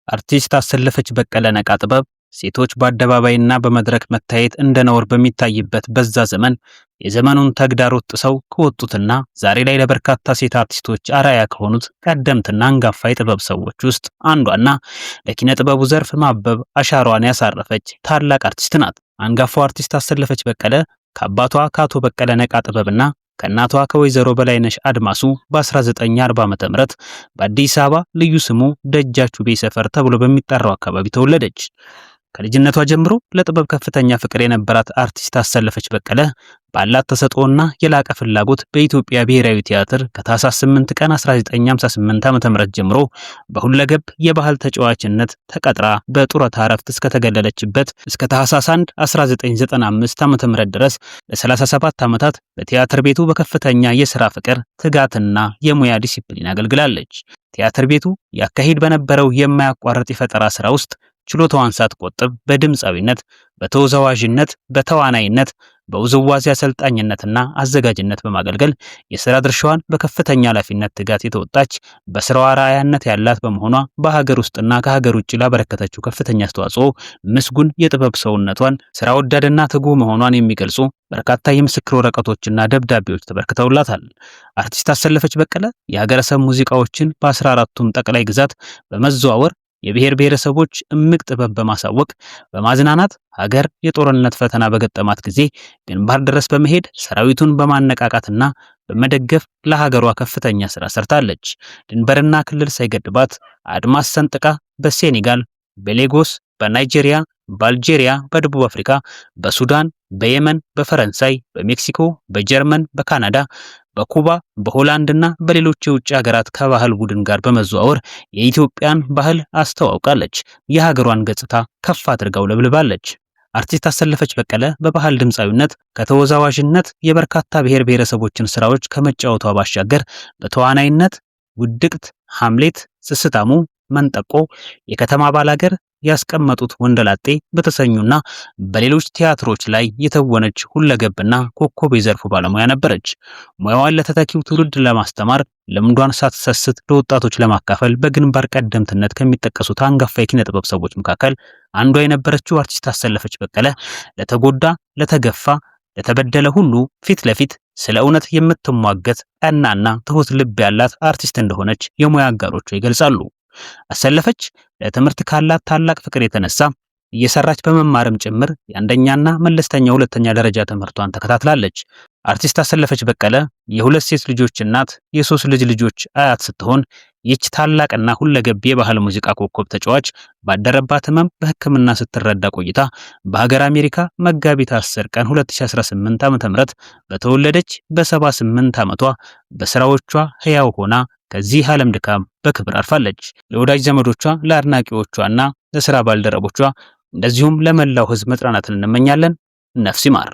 አርቲስት አሰለፈች በቀለ ነቃ ጥበብ ሴቶች በአደባባይና በመድረክ መታየት እንደ ነውር በሚታይበት በዛ ዘመን የዘመኑን ተግዳሮት ጥሰው ከወጡትና ዛሬ ላይ ለበርካታ ሴት አርቲስቶች አርአያ ከሆኑት ቀደምትና አንጋፋ የጥበብ ሰዎች ውስጥ አንዷና ለኪነ ጥበቡ ዘርፍ ማበብ አሻሯን ያሳረፈች ታላቅ አርቲስት ናት። አንጋፋው አርቲስት አሰለፈች በቀለ ከአባቷ ከአቶ በቀለ ነቃ ጥበብና ከእናቷ ከወይዘሮ በላይነሽ አድማሱ በ1940 ዓ.ም በአዲስ አበባ ልዩ ስሙ ደጃች ውቤ ሰፈር ተብሎ በሚጠራው አካባቢ ተወለደች። ከልጅነቷ ጀምሮ ለጥበብ ከፍተኛ ፍቅር የነበራት አርቲስት አሰለፈች በቀለ ባላት ተሰጥኦና የላቀ ፍላጎት በኢትዮጵያ ብሔራዊ ቲያትር ከታህሳስ 8 ቀን 1958 ዓ.ም ጀምሮ በሁለገብ የባህል ተጫዋችነት ተቀጥራ በጡረታ እረፍት እስከተገለለችበት እስከ ታህሳስ 1 1995 ዓ.ም ድረስ ለ37 ዓመታት በቲያትር ቤቱ በከፍተኛ የሥራ ፍቅር፣ ትጋትና የሙያ ዲሲፕሊን አገልግላለች። ቲያትር ቤቱ ያካሂድ በነበረው የማያቋርጥ የፈጠራ ስራ ውስጥ ችሎታዋን ሳትቆጥብ በድምፃዊነት፣ በተወዛዋዥነት፣ በተዋናይነት፣ በውዝዋዜ አሰልጣኝነትና አዘጋጅነት በማገልገል የሥራ ድርሻዋን በከፍተኛ ኃላፊነት ትጋት የተወጣች፣ በስራዋ አርአያነት ያላት በመሆኗ በሀገር ውስጥና ከሀገር ውጭ ላበረከተችው ከፍተኛ አስተዋጽኦ ምስጉን የጥበብ ሰውነቷን፣ ስራ ወዳድና ትጉህ መሆኗን የሚገልጹ በርካታ የምስክር ወረቀቶችና ደብዳቤዎች ተበርክተውላታል። አርቲስት አሰለፈች በቀለ የሀገረሰብ ሙዚቃዎችን በ14ቱም ጠቅላይ ግዛት በመዘዋወር የብሔር ብሔረሰቦች እምቅ ጥበብ በማሳወቅ፣ በማዝናናት፣ ሀገር የጦርነት ፈተና በገጠማት ጊዜ ግንባር ድረስ በመሄድ ሰራዊቱን በማነቃቃትና በመደገፍ ለሀገሯ ከፍተኛ ስራ ሰርታለች። ድንበርና ክልል ሳይገድባት አድማስ ሰንጥቃ በሴኔጋል፣ በሌጎስ፣ በናይጄሪያ፣ በአልጄሪያ፣ በደቡብ አፍሪካ፣ በሱዳን፣ በየመን፣ በፈረንሳይ፣ በሜክሲኮ፣ በጀርመን፣ በካናዳ፣ በኩባ፣ በሆላንድ እና በሌሎች የውጭ ሀገራት ከባህል ቡድን ጋር በመዘዋወር የኢትዮጵያን ባህል አስተዋውቃለች። የሀገሯን ገጽታ ከፍ አድርጋው ለብልባለች። አርቲስት አሰለፈች በቀለ በባህል ድምፃዊነት ከተወዛዋዥነት የበርካታ ብሔር ብሔረሰቦችን ስራዎች ከመጫወቷ ባሻገር በተዋናይነት ውድቅት፣ ሐምሌት፣ ስስታሙ፣ መንጠቆ፣ የከተማ ባላገር፣ ያስቀመጡት ወንደላጤ በተሰኙና በሌሎች ቲያትሮች ላይ የተወነች ሁለገብና ኮከብ የዘርፉ ባለሙያ ነበረች። ሙያዋን ለተተኪው ትውልድ ለማስተማር ልምዷን ሳትሰስት ለወጣቶች ለማካፈል በግንባር ቀደምትነት ከሚጠቀሱት አንጋፋ የኪነ ጥበብ ሰዎች መካከል አንዷ የነበረችው አርቲስት አሰለፈች በቀለ ለተጎዳ፣ ለተገፋ፣ ለተበደለ ሁሉ ፊት ለፊት ስለ እውነት የምትሟገት ቀናና ትሁት ልብ ያላት አርቲስት እንደሆነች የሙያ አጋሮቿ ይገልጻሉ። አሰለፈች ለትምህርት ካላት ታላቅ ፍቅር የተነሳ እየሰራች በመማርም ጭምር የአንደኛና መለስተኛ ሁለተኛ ደረጃ ትምህርቷን ተከታትላለች። አርቲስት አሰለፈች በቀለ የሁለት ሴት ልጆች እናት፣ የሶስት ልጅ ልጆች አያት ስትሆን ይህች ታላቅና ሁለገብ የባህል ሙዚቃ ኮከብ ተጫዋች ባደረባት ሕመም በሕክምና ስትረዳ ቆይታ በሀገር አሜሪካ መጋቢት 10 ቀን 2018 ዓ.ም በተወለደች በ78 ዓመቷ በስራዎቿ ሕያው ሆና ከዚህ ዓለም ድካም በክብር አርፋለች። ለወዳጅ ዘመዶቿ፣ ለአድናቂዎቿና ለስራ ባልደረቦቿ እንደዚሁም ለመላው ሕዝብ መጽናናትን እንመኛለን። ነፍስ ይማር።